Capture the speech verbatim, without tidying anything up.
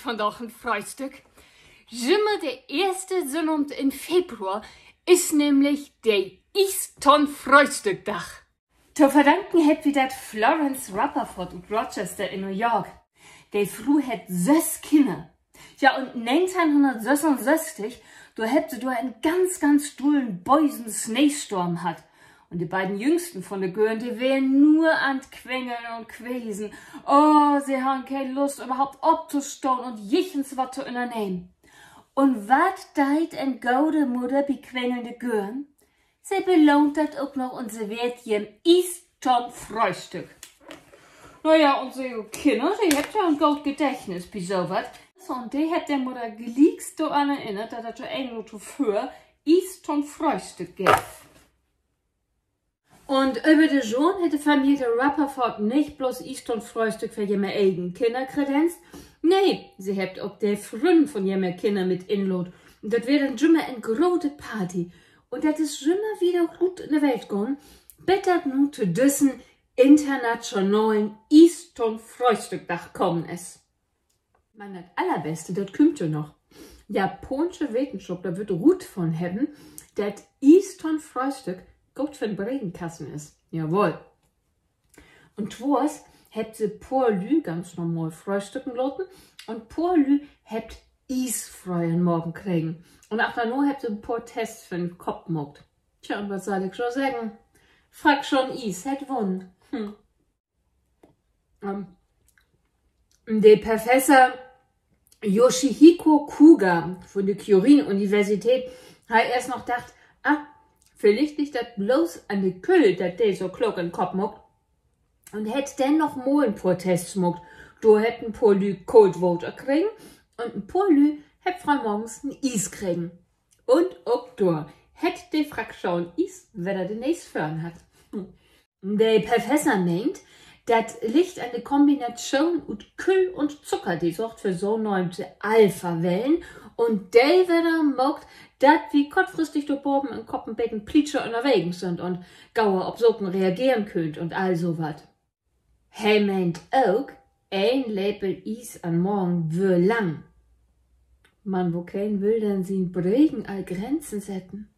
Vandaag en Fröhstück. Jümmer de eerste Sünnavend in Februar is nämlich de Ies-to'n-Fröhstück-Dag. To verdanken hebbt wi dat Florence Rutherford ut Rochester in New York. De Fru hett söss Kinner. Ja, un negenteihnhunnertsössunsösstig, dor hebbt se dor en ganz, ganz dullen, bösen Sneestorm hatt. Un de beiden Jüngsten von de Gören, de weren nur an't Quengeln un Quesen. Oh, se harrn keen Lust, överhaupt optostahn un jichtenswat to ünnernehmen. Un wat deit en gode Mudder bi quengelnde Gören? Se belohnt dat ok noch un serveert jem Ies to'n Fröhstück. Na ja, un so Kinner, de hebbt ja en goot Gedächtnis bi so wat. So, un de hebbt de Mudder glieks doran erinnert, dat dat jo eenmal tovör Ies to'n Fröhstück geev. Un över de Johren hett de Familie Rutherford nich blots Ies to'n Fröhstück för jemehr egen Kinner kredenzt. Nee, se hebbt ok de Frünnen von jemehr Kinner mit inlaadt. Dat weer denn jümmer en grote Party. Un dat is jümmer wieder rut in de Welt gahn, bit dat nu to düssen internationalen Ies-to'n-Fröhstück-Dag kamen is. Man dat Allerbeste, dat kümmt jo noch. Japaansche Wetenschopler wüllt rut funnen hebben, dat Ies to'n Fröhstück goot för 'n Bregenkassen is. Jawoll. Un twoors hebbt se poor Lüüd ganz normal fröhstücken laten un poor Lüüd hebbt Ies fröh an'n Morgen kregen. Un achterna hebbt se en poor Tests för 'n Kopp maakt. Tja, un wat sall ik jo seggen? Frakschoon Ies hett wunnen. De Professor Yoshihiko Koga von de Kyorin-Universität harr eerst noch dacht: Ah, villicht liggt dat blots an de Küll, dat de so klook an'n Kopp maakt. Un hett denn noch mal en poor Tests maakt. Dor hebbt en poor Lüüd koolt Water kregen un en poor Lüüd hebbt fröhmorgens en Ies kregen. Un ok dor hett de Frakschoon Ies wedder de Nees vörn hatt. De Professor meent, dat liggt an de Kombinatschoon ut Küll un Zucker, de sorgt för so nöömte Alphawellen. Un de wedder maakt, dat wi kortfristig dor baven in'n Kopp en beten plietscher ünnerwegens sünd un gauer op Saken reageren köönt un all so wat. He meent ok, een Lepel Ies an'n Morgen wöör lang. Man wokeen will denn sien Bregen al Grenzen setten?